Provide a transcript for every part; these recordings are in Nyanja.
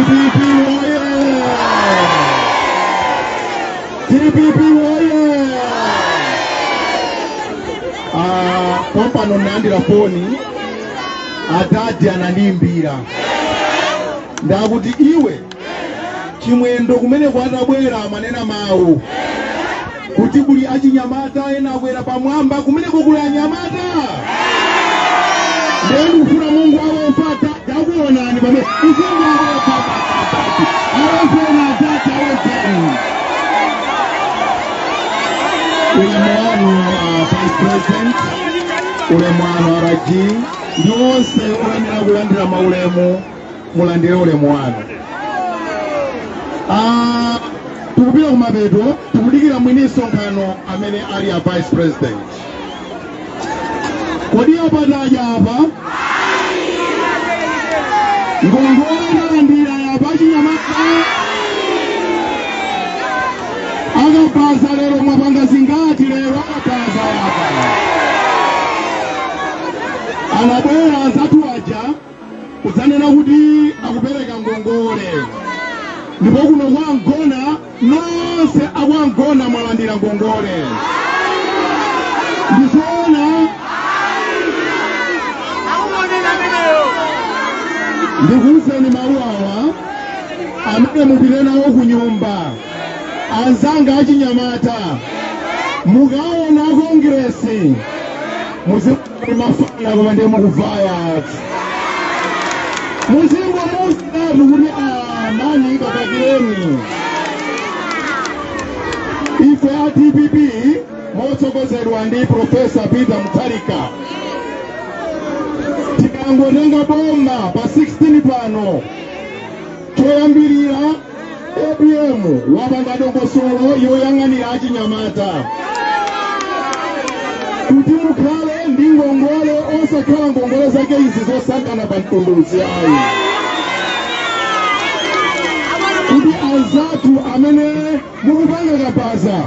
DPP woye! DPP woye! Ah, pompano nalandira foni, adadi anandiimbira, ndakuti iwe Chimwendo kumene kwatabwera amanena mawu kuti kuli achinyamata ena akwera pamwamba, kumeneko kuli anyamata. Ndiye ndikufuna Mungu awomfata akuonani pamene ufungu awomfata awomfeni adadi awomfeni. Ulemu wanu Vice President, ulemu wanu RG, ndi onse oyenera kulandira maulemu, mulandire ulemu wanu. Tikupita kumapeto, tikudikira mwini msonkhano amene ali a Vice President. Kodi apa tadya apa? Ngongole talandira apa achinyamata? Akabaza lero mwapanga zingati lero akabaza apa? Anabwera anzathu aja kudzanena kuti akupereka ngongole, ndipo kuno kwa Mgona nonse akwa Mgona mwalandira ngongole. Ndizoona? Ndikuwuzeni mawu awa amene mupite nawo ku nyumba. Anzanga achinyamata, mukaona Kongresi muzingoti mafana, koma ndiye mukuvaya, muzingomuuziratu kuti amani kapakireni. Ife a DPP motsogozedwa ndi Profesa Peter Mutharika tikangotenga boma pa 16 pano, choyambirira APM wapanga dongosolo yoyang'anira achinyamata kuti mukhale ndi ngongole, osakhala ngongole zake izi zosankhana pa mtunduzi ayi, kuti anzathu amene mukupanga kabaza,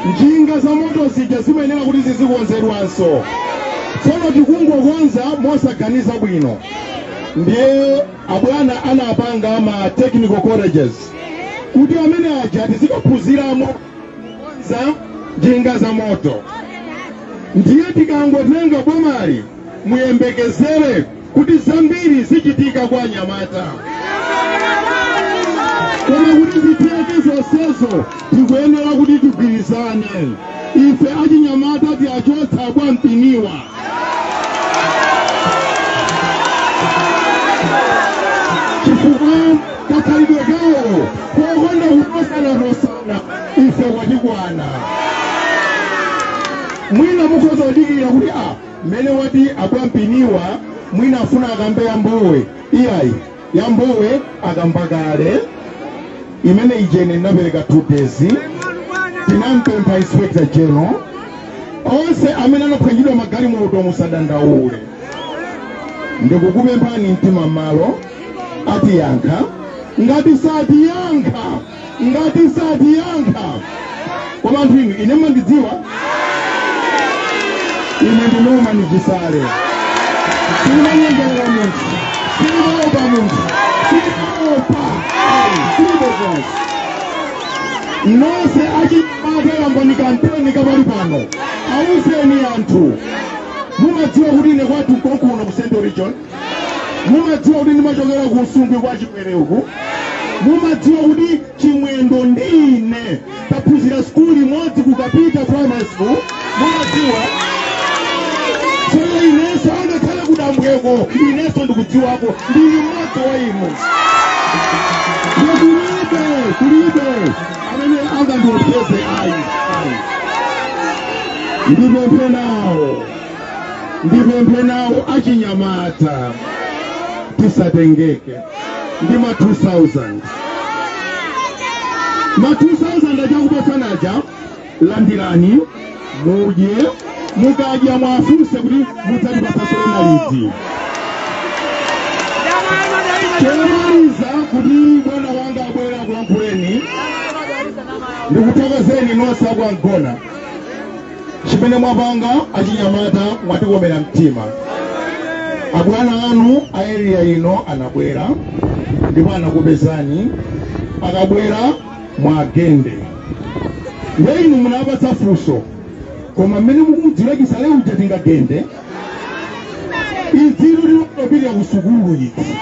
njinga za moto zija zimayenera kuti zizikonzedwanso. Tsono tikungokonza mosaganiza bwino, ndiye abwana anapanga ma technical colleges kuti amene aja tizikaphunziramo kukonza njinga za moto. Ndiye tikangotenga bomali, muyembekezere kuti zambiri zichitika kwa anyamata, koma kuti zitheke zonsezo tikuyenera kuti tigwirizane ife achinyamata, tiachotsa abwampiniwa, chifukwa kakhalidwe kawo kokonda kutosanatosana ife kwatikwana. Mwina mukhoza kudikirira kuti a mmene wati abwampiniwa, mwina afuna akambe ya Mbowe. Iyayi, ya Mbowe akamba kale imene ija. Ine ndinapereka 2 days, tinampempha Inspector General. Onse amene anaphwanyidwa magalimoto, musadandaule, ndikukupemphani mtima m'malo, atiyankha. Ngati satiyankha, ngati satiyankha, koma anthu inu, ine mmandidziwa, ine ndi Norman Chisale, sindimanyengerera munthu, sindimaopa munthu, sindimaopa silibe zonse. Nonse achinyamata, yambani kampeni kapali pano, auzeni anthu. Mumadziwa kuti ine kwathu nkonkuno ku Central Region, mumadziwa kuti ndimachokera ku Nsungwi kwa Chimwere uku, mumadziwa kuti Chimwendo ndi ine taphunzira sukulu imodzi ku Kapita Primary School, mumadziwa. Tsono inenso angakhale kudambweko, inenso ndikudziwako, ndili mmodzi wa inu. Kulibe, kulibe amene angandiopseze, ayi, ayi. Ndipemphe nawo, ndipemphe nawo achinyamata, tisatengeke ndi ma 2000. Ma 2000 achakupatsana aja, landirani, mudye. Mukadya mwafunse kuti mudzatipatsanso ena liti. Chomaliza, kuti bwana wanga abwera akulankhuleni, ndikuthokozeni nonse akwa Mgona chimene mwapanga achinyamata, mwatikomera mtima. Abwana anu a area ino anabwera ndipo anakupezani, akabwera mwagende. Ndiye inu munapatsa funso, koma mmene mukumudziwira Chisale uja tingagende idziru liwopirira ku sukulu idzi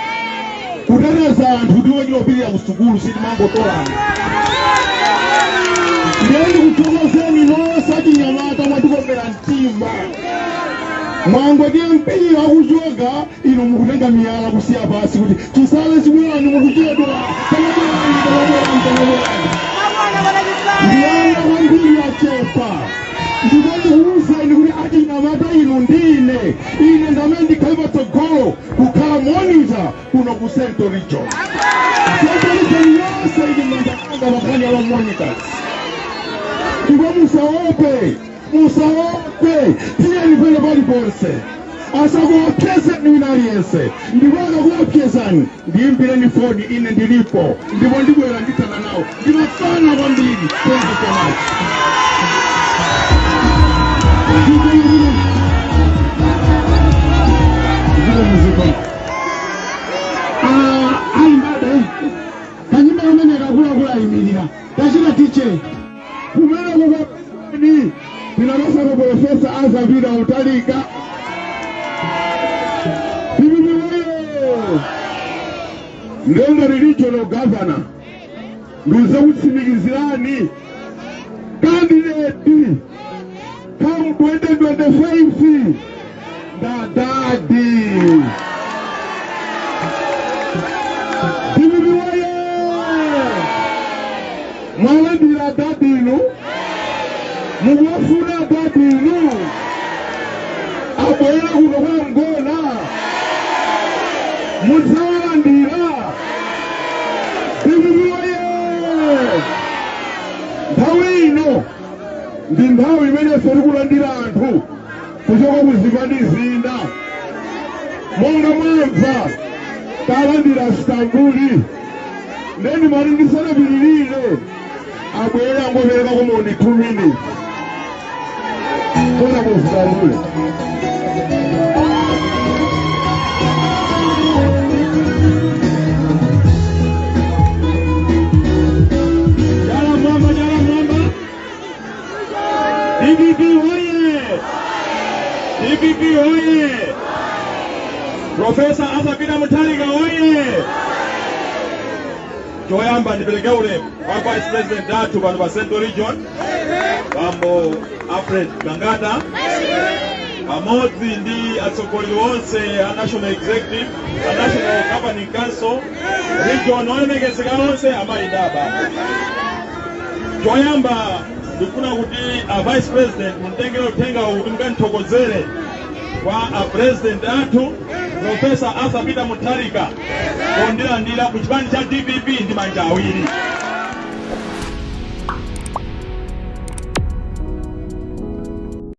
kuteteza anthu tiwonyopirira ku sukulu sitimangotolana. Ndiye ndikuthokozeni nonse achinyamata, mwatikomera mtima. Mwangoti MP akuchoka, inu mukutenga miyala kusiya pasi kuti Chisale chibwerani, mukuchedwa, tamabwerani, tamabwerani, tamabwerani. Ndiyana kwambiri achepa, ndipo ndikuwuzeni kuti achinyamata inu ndine ine ndamene ndikhale patsogolo kukhala monitor kuno ku Central Region. Central Region yonse ili m'manja anga pakhani ya monitors. Ndipo musaope, musaope, tiyeni pene paliponse, asakuopsezeni wina aliyense. Ndipo akakuopsezani, ndiyimbireni foni, ine ndilipo ndipo ndibwera ndithana nawo. Ndimafana kwambiri. Thank you so much. Ziko. Ayimbade kanyimba kamene kakuluakulu ayimirira tachita tiche. Kumene kukwapesani tinalosako Professor Arthur Peter Mutharika. DPP woye! Ndengati regional governor ndiuze kutsimikizirani, candidate come 2025 ndadadi. DPP woye! Mwalandira dadi inu, mukuwafuna dadi inu, abwera kuno kwa Mgona, mudzawalandira. DPP woye! Nthawi ino ndi nthawi imene ife tikulandira anthu kuchoka ku zipani zina. Monga mwamva, talandira Stambuli. Ndeni mali ndisanapitirire, abwere angopereka kumoni 2 minutes kona ku Stambuli. Chala mwamba, chala mwamba. DPP oye! DPP oye! Professor Arthur Peter Mutharika oye! Choyamba ndipereke ulemu kwa Vice President athu pano pa Central Region, Bambo Alfred Gangata, pamodzi ndi atsogoleri onse a National Executive, a National Governing Council, region, olemekezeka onse, amayi ndi abambo. Choyamba ndikufuna kuti a Vice President munditengere uthenga uwu kuti mukandithokozere kwa a President athu Professor Arthur Peter Mutharika pondilandira ku chipani cha DPP ndi manja awiri.